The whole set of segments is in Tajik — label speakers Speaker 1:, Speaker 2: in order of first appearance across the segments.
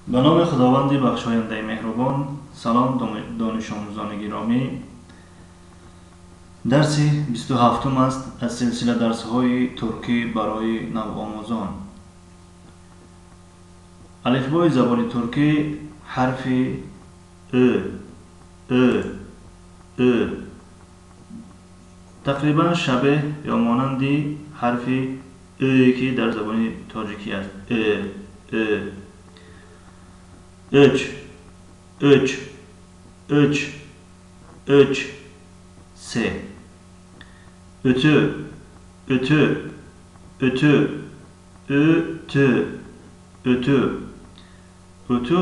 Speaker 1: Ба номи Худованди бахшояндаи меҳрубон. Салом, донишомӯзони гиромӣ. Дарси 27-ум аст аз силсила дарсҳои туркӣ барои навомӯзон. Алифбои забони туркӣ ҳарфи ӯ, ӯ, ӯ тақрибан шабеҳ ё монанди ҳарфи ӯе ки дар забони тоҷикӣ аст. Ӯ, ӯ. Üç, üç, üç, üç, се. Ütü, ütü, ütü, ütü, ütü. Ütü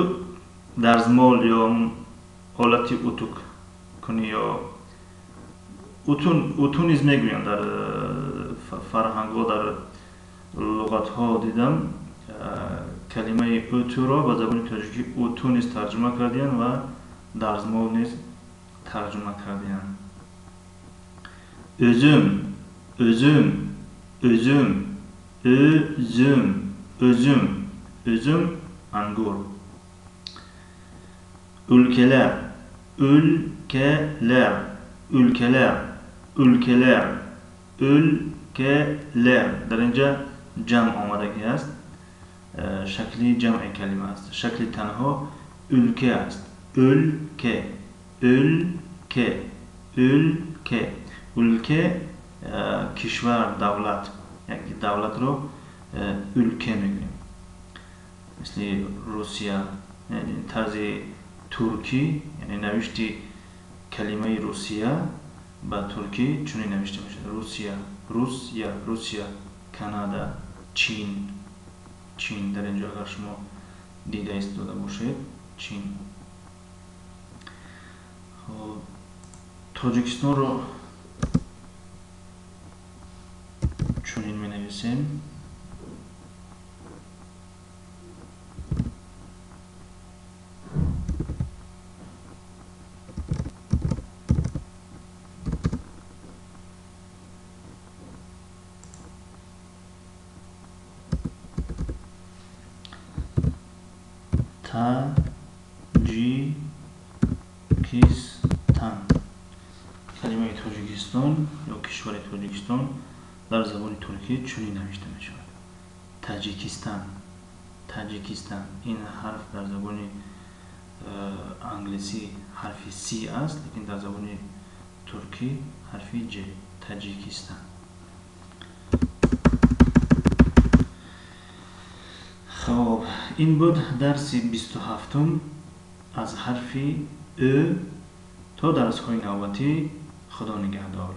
Speaker 1: дарзмол ё ҳолати утук кунӣ ё уту низ мегӯянд дар фарҳангҳо, дар луғатҳо дидам калимаи утуро ба забони тоҷикӣ уту низ тарҷума кардиянд ва дарзмол низ тарҷума кардиянд. Üzüm, üzüm, üzüm, üzüm, üzüm, üzüm, ангур. Ülkeler, ülkeler, ülkeler, ülkeler, ülkeler. Дар инҷа ҷамъ омадагӣ аст, шакли ҷамъи калима аст. Шакли танҳо ülке аст. Ülke, ülke, ülke. Ülke кишвар, давлат, як давлатро ülке мегӯем, мисли Русия. Тарзи туркӣ, яъне навишти калимаи Русия ба туркӣ чунин навишта мешавад: Русия, Русия, Русия, Канада, Чин, Чин. Дар инҷо агар шумо дида истода бошед, Чин. Хоб, Тоҷикистонро чунин менависем. Таҷикистан. Калимаи Тоҷикистон ё кишвари Тоҷикистон дар забони туркӣ чунин навишта мешавад: Таҷикистан, Таҷикистан. Ин ҳарф дар забони англисӣ ҳарфи С аст, лекин дар забони туркӣ ҳарфи Ҷ. Таҷикистан. Хоб, ин буд дарси 27-ум аз ҳарфи Ӯ. То дарсҳои навбатӣ, Худо нигаҳдор.